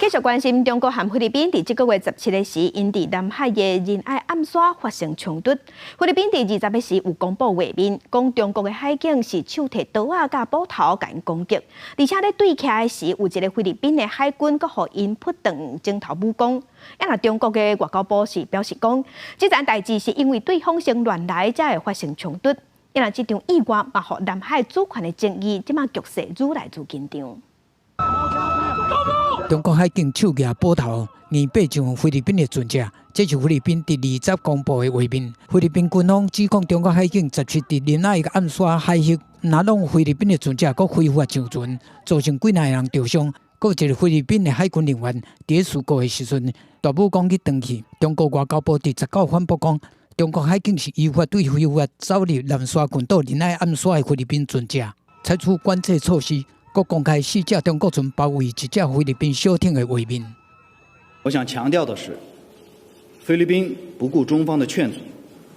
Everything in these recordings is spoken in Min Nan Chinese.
繼續關心中國和菲律賓佇這個月17日時，𪜶佇南海的仁愛暗沙發生衝突。菲律賓佇20日時有公布畫面，講中國的海警是手提刀仔佮斧頭共𪜶攻擊，而且咧對徛的時，有一个菲律賓的海軍閣予𪜶撲斷整頭武功。啊若中國的外交部是表示講，這層代誌是因為對方先亂來，才會發生衝突。啊若這場意外嘛，予南海主權的爭議，這馬局勢愈來愈緊張。中國海警手舉斧頭，硬爬上菲律賓的船隻，這是菲律賓佇20公布的畫面。菲律賓軍方指控中國海警17佇仁愛暗沙海域，毋但挵菲律賓的船隻，閣非法上船，造成幾若个人著傷。閣有一个菲律賓的海軍人員佇事故的時陣，大武功去斷去。中國外交部佇19反駁講，中國海警是依法對非法走入南沙群島仁愛暗沙的菲律賓船隻，採取管制措施。閣公開四隻中國船包圍一隻菲律賓小艇的畫面。我想強調的是，菲律賓不顧中方的勸阻，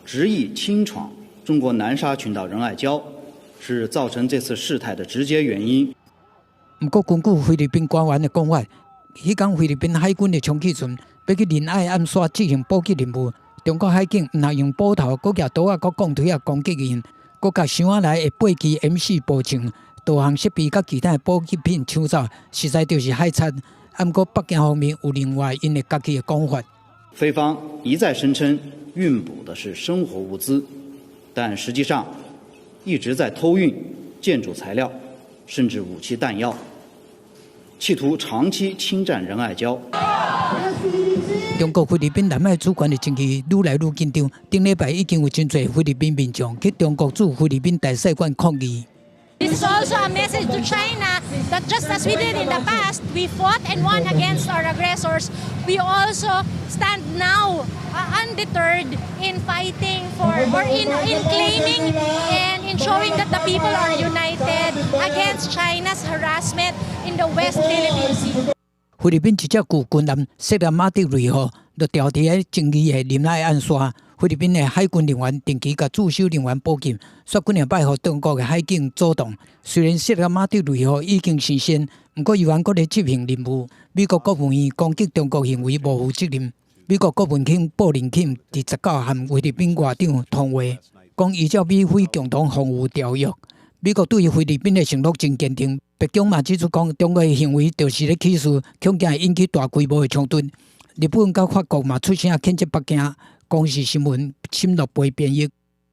執意侵闖中國南沙群島仁愛礁，是造成這次事態的直接原因。毋過，根據菲律賓官員的講法，彼工菲律賓海軍的充氣船欲去仁愛暗沙執行補給任務，中國海警毋但用斧頭、閣舉刀仔、閣鋼錘仔攻擊𪜶，閣共箱仔內的八支 M4步槍、導航設備佮其他的補給品搶走，實在就是海賊。毋過北京方面有另外𪜶的家己的講法。菲方一再聲稱運補的是生活物資，但實際上一直在偷運建築材料，甚至武器彈藥，企圖長期侵佔仁愛礁。中國菲律賓南海主權的爭議愈來愈緊張。頂禮拜已經有真濟菲律賓民眾去中國駐菲律賓大使館抗議。 This is also a message to China that just as we did in the past, we fought and won against our aggressors. We also stand now undeterred in fighting for or in claiming and in showing that the people are united against China's harassment in the West Philippine Sea. 菲律賓一隻舊軍艦雪蘭馬德瑞號就調佇咧爭議的仁愛暗沙。菲律賓的海軍人員定期共駐守人員補給，煞幾兩擺予中國的海警阻擋。雖然雪蘭馬德瑞號已經生鉎，毋過猶原閣咧執行任務。美國國務院攻擊中國行為無負責任。美國國務卿布林肯佇19和菲律賓外長通話，講依照美菲共同防禦條約，美國對於菲律賓的承諾真堅定。白宮嘛指出講，中國的行為就是咧起事，恐驚會引起大規模的衝突。日本佮法國嘛出聲譴責北京。公視新聞沈樂培編譯。